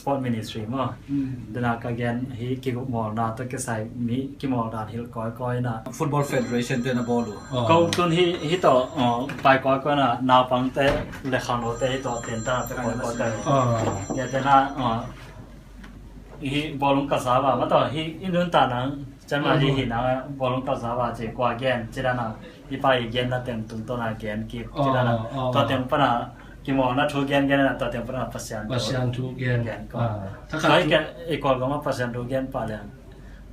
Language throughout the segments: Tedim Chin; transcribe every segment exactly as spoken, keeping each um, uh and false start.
Sport Ministry maw. Dena ka gen hi kigukmawlna tawh kisai mi kimawl dan hilh kawikawi na. Football Federation te na bawl uh. Ko tun hi, hi tawh, uh, pai kawikawi na, naupangte le khanglote hi tawh tenta te kawikawi. Ya dena, uh, hi bawlung ka sa ba, ma tawh hi i nunta nang, canma hi hi nang, bawlung ka sa ba, ci kua gen, ci dana, i pa i gen na teng tungtawn a gen kik, ci dana, tua teng pana, kimawlna thu gen gen na, tua teng pana Pasian thu. Pasian thu gen. Gen ko. Thakhat thu. Kai ke, i Kawlgam a Pasian thu gen pa le,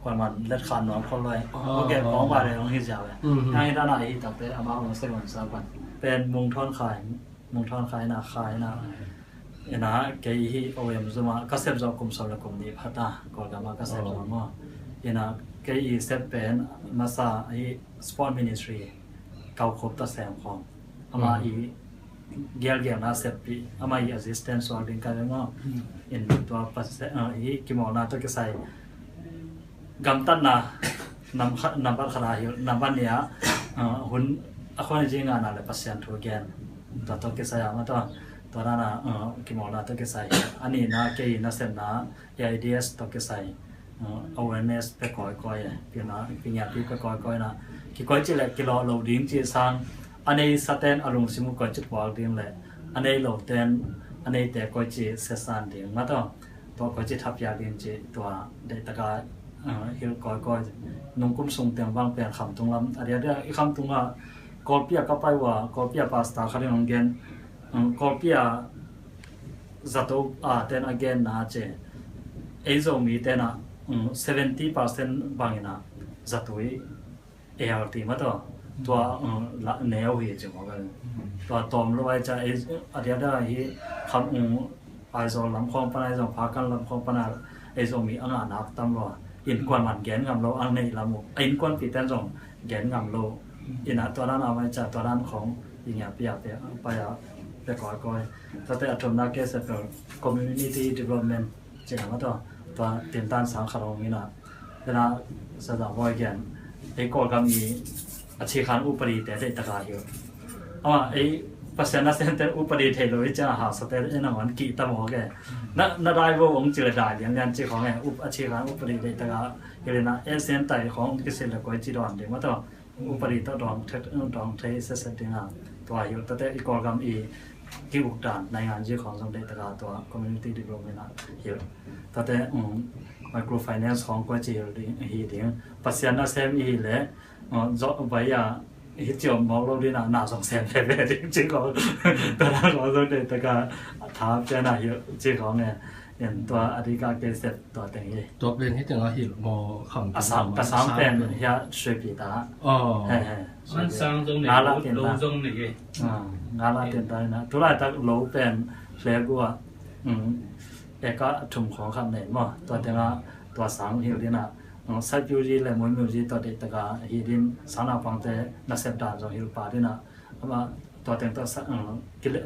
kuaman let khan nuam khol loi. Ko gen kong ba le, hong hi ziau e. Nang hi dana hi tak te, ama hong se gon sa pan. Pen Mung Thawn Khai, Mung Thawn Khai na, khai na. Ina kei hi O M Zuma ka sep zawh kum sawm le kum nih pha ta, Kawlgam a ka sep zawh maw. Ina kei i sep pen masa hi Sport Ministry kau khop ta sem khawm. Ama i gelgelna seppih, ama i assistant suak ding ka ve maw. In tua pase-, ah, i kimawlna tawh kisai gamtatna nambat khat a hilh, nambat nih ah, ah, hun a khuan i ci ngahna le Pasian thu gen. Tua tawh kisai ah ma tua, tua dana, ah, kimawlna tawh kisai. A nihna kei nasepna A I D S tawh kisai, ah, awareness pe kawikawi e. Pina, pingiapi pe kawikawi na. Kikoici le kilawh lo ding ci sang, a nei saten a lungsim uh koici puak ding le, a nei loten, a neite koici sesan ding ma tua. Tua koici thapiak ding ci tua deihtaka, ah, hilh kawikawi. Nungkum sung teng bang pen Khamtung lam, a diakdiak i Khamtung ah Kawlpi ah ka pai ua, Kawlpi ah pastor khat in hong gen, um, Kawlpi ah zato a ten a genna ci. Ei Zomi ten ah, um, seventy percent bangin ah zatui A L T ma tua, tua, um, la, neu hi ci mawk a. Tua tawm lo ai ca, ei, a diakdiak hi kham, um, Aizawl lam khawng pana, Aizawl phakan lam khawng pana, ei Zomi a ngah nak tam lo a. Innkuan man gen ngam lo, a neih lam uh. A innkuanpi ten zong gen ngam lo. Ina tua dan a mai ca, tua dan khawng, i ngiapi a pe, pai a, pe kawikawi. Tuate a thumna ke seppih community development. Cina ma tua, tua tintan sang khat hong ina. Tena sa zang bawi gen. Ei Kawlgam i a cikhan upadi te deihtaka hilh. Ama ei Pasian nasem te upadi thei lo i ciang a hausa te ei nangawn kih ta mawk e. Na, na dai bo ong ci le dai lianlian ci khawng e. Up, a cikhan upadi deihtaka hilh ina. Ei sian tai khawng kisil le koi ci dawn ding ma tua. Upadi tawh dawng thei, dawng thei setset ding a, tua hilh. Tuate i Kawlgam i ki-uk dan, naingan zi khawng zong deihtaka tua community development a hilh. Tuate, um, microfinance khawng kua ci hilh ding, hi ding. Pasian nasem i hi le, uh, zawh bai a, hi ciom mawk lo ding a, na zong sem veve ding ci khawng. Tua dan khawng zong deihtaka tha pian a hilh ci khawng e. In tua a dika ke sep tua teng hi. Tua pen hi teng a hilh maw kham. A sang, a sang pen hi a suipi ta. Oh. He, he. An sang zong nei, lo zong nei. Ah, nga la tin ta na. Tu lai tak lo pen hle gua. Um, eka thum khawng khat nei maw. Tua teng a tua sang hilh ding a. Um, sai piu ji le mui miu ji tua deihtaka hi ding sang naupangte nasep dan zong hilh pa ding a. Ama tua teng tua sa, uh, kile,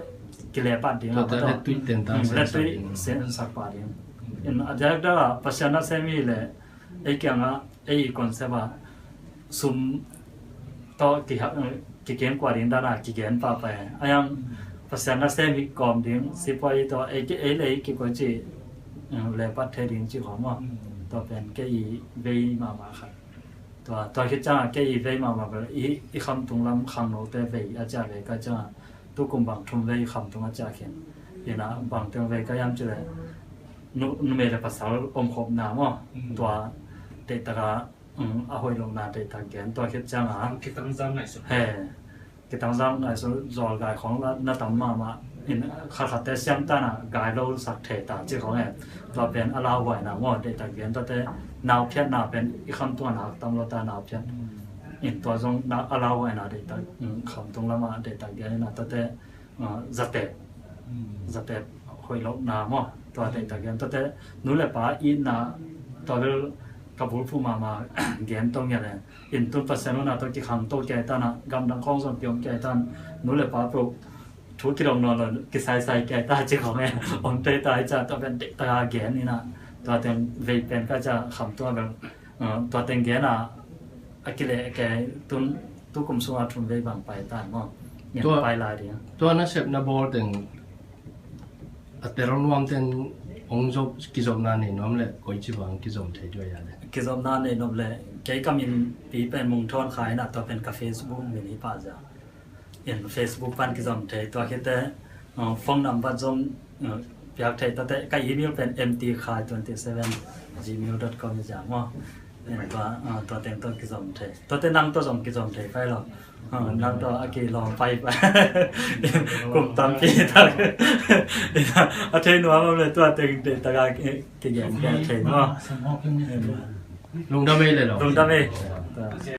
kile pat ding. Tua a tua lettui teng ta, mm, sen lettui sak ding. Sen sak pa ding. In a diakdiak a Pasian nasem i le, ei kiang a, ei concept a, sum tawh ki ha, uh, kiken kua ding dan a kigen papa e. A yang Pasian nasem i kawm ding, sipuai tawh ei ki, ei le ei kikoici, uh, le pat thei ding ci khawm a. Tua pen kei i vei mahmah khat. Tua, tua khit ciangin kei i vei mahmah bel i, i Khamtung lam khangnote vei a ciah vei ka ciangin tukum bang thum vei Khamtung a ciah khin. Ina bang teng vei ka hiam cih leh nu, numei le pasal omkhopna maw. Mm. Tua deihtaka, um, a hoih lohna deihtak gen tua khit ciangin. Kitangzang ngaihsut. He. Kitangzang ngaihsut zawl gai khawng la, na tam mahmah. In khatkhatte siamtan a gai lo sak thei ta ci khawng e. Tua pen a lauhuaina maw, deihtak gen tuate nau phiatna pen i Khamtung a nak tam lo ta nau phiat. In tua zong na a lauhuaina deihtak, um, Khamtung lam a deihtak gen in a tuate, uh, zatep. Zatep hoih lohna maw. Tua deihtak gen tuate nu le pa itna tua bel ka bulphuh mahmah gen tong ia le. In tun Pasian huna tawh kikhang to kiai tan a, gamdang khawng zong kiom kiai tan, nu le pa peuh thu kidong nawn lo, kisaisai kiai ta ci khawng e, om tei ta i ca, tua pen tei ta gen ina, tua teng vei pen ka ca kham tua bel, uh, tua teng gen a, a kile ke tun tu kum sunga thum vei bang pai tan maw. Ngen tua pai lai ding. Tua nasepna bawl teng a tel nuam ten Hong zop, kizopna nei nuam le koici bang kizom thei tua ya le. Kizopna nei nuam le kei ka min pi pen Mung Thawn Khai na, tua pen ka Facebook min hi pah zia. In Facebook pan kizom thei tua khit teh, uh, phone number zong, uh, piak thei tua teh, ka email pen M T Khai twenty seven gmail dot com hi zia maw. In tua, uh, tua teng tua kizom thei. Tua teh nang tua zong kizom thei pai lo. Ah, nang tawh a kilawm pai pai. Kum tampi tak. A thei nuam om le tua teng deihtak a kigen piak thei maw. Lungdam ei le lo. Lungdam ei.